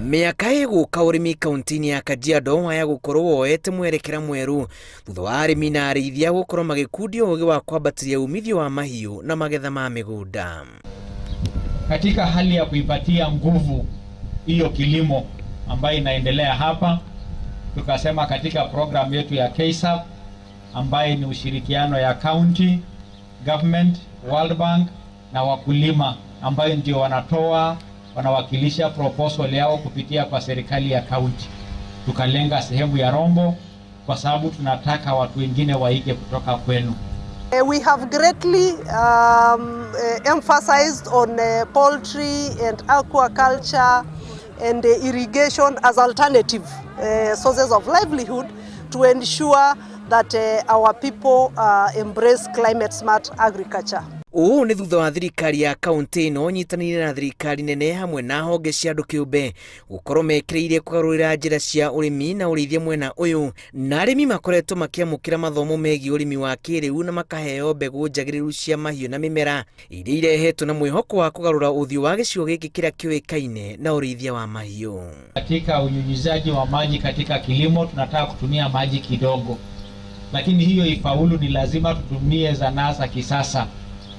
Mĩaka ĩgũka ũrĩmi kaunti-inĩ ya Kajiado waya gũkorwo woete mwerekera mwerũ thutha wa arĩmi na arĩithia gũkorwo magĩkundio ũgĩ wa kwambatĩria umithio wa mahiũ na magetha ma mĩgũnda. Katika hali ya kuipatia nguvu hiyo kilimo ambayo inaendelea hapa, tukasema katika programu yetu ya KSAP ambaye ni ushirikiano ya county government, World Bank na wakulima ambayo ndio wanatoa wanawakilisha proposal yao kupitia kwa serikali ya county. Tukalenga sehemu ya Rombo kwa sababu tunataka watu wengine waige kutoka kwenu. We have greatly emphasized on poultry and aquaculture and irrigation as alternative sources of livelihood to ensure that our people embrace climate smart agriculture. Ũũ nĩ thutha wa thirikari ya kaunti ĩno nyitanĩire na thirikari nene hamwe na honge cia andũ kĩũmbe gũkorwo mekĩrĩire kũgarũrĩra njĩra cia ũrĩmi na ũrĩithia mwena ũyũ, na arĩmi makoretwo makĩamũkĩra mathomo megiĩ ũrĩmi wa kĩrĩu na makaheo mbegũ njagĩrĩru cia mahiũ na mĩmera iria irehetwo na mwĩhoko wa kũgarũra ũthiũ wa gĩcigo gĩkĩ kĩrĩa kĩũĩkaine na ũrĩithia wa mahiũ. Katika unyunyizaji wa maji katika kilimo tunataka kutumia maji kidogo, lakini hiyo ifaulu ni lazima tutumie zanaa za kisasa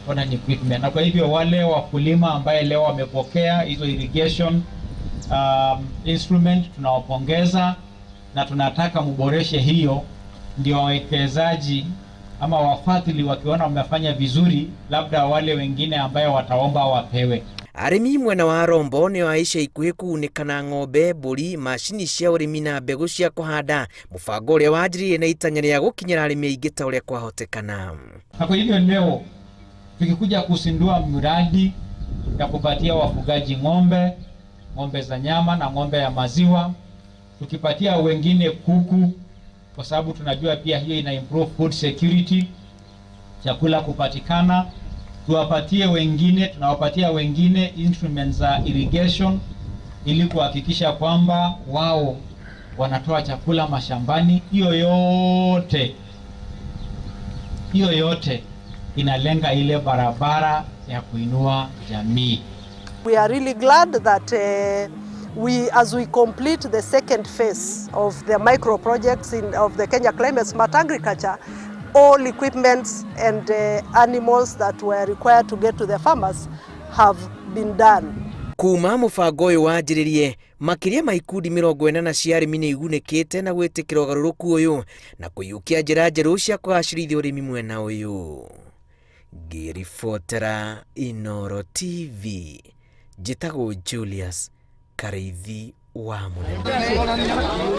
modern equipment. Na kwa hivyo wale wakulima ambaye leo wamepokea hizo irrigation instrument tunawapongeza na tunataka muboreshe hiyo, ndio wawekezaji ama wafadhili wakiona wamefanya vizuri, labda wale wengine ambayo wataomba wapewe. Arĩmi mwena wa Rombo nĩo a ica ikuhĩ kũgunĩka na ng'ombe, mbũri, macini cia ũrĩmi na mbegũ cia kũhanda, mũbango ũrĩa wanjĩrĩirie na itanya rĩa gũkinyĩra arĩmi aingĩ ta ũrĩa kwahotekana. Na kwa hivyo leo tukikuja kuzindua miradi ya kupatia wafugaji ng'ombe, ng'ombe za nyama na ng'ombe ya maziwa, tukipatia wengine kuku, kwa sababu tunajua pia hiyo ina improve food security, chakula kupatikana. Tuwapatie wengine, tunawapatia wengine instruments za irrigation ili kuhakikisha kwamba wao wanatoa chakula mashambani. Hiyo yote inalenga ile barabara ya kuinua jamii. We are really glad that as we complete the second phase of the micro projects of the Kenya Climate Smart Agriculture, all equipments and animals that were required to get to the farmers have been done. Kuma mũbango ũyũ wanjĩrĩrie, makĩria ma ikundi 40 cia arĩmi nĩ igunĩkĩte na gwĩtĩkĩra ũgarũrũku ũyũ na kũiyũkia njĩra njerũ cia kũgacĩrithia ũrĩmi mwena ũyũ. Ngĩribotera Inooro TV, njĩtagwo Julius Karĩithi wa Mũnene.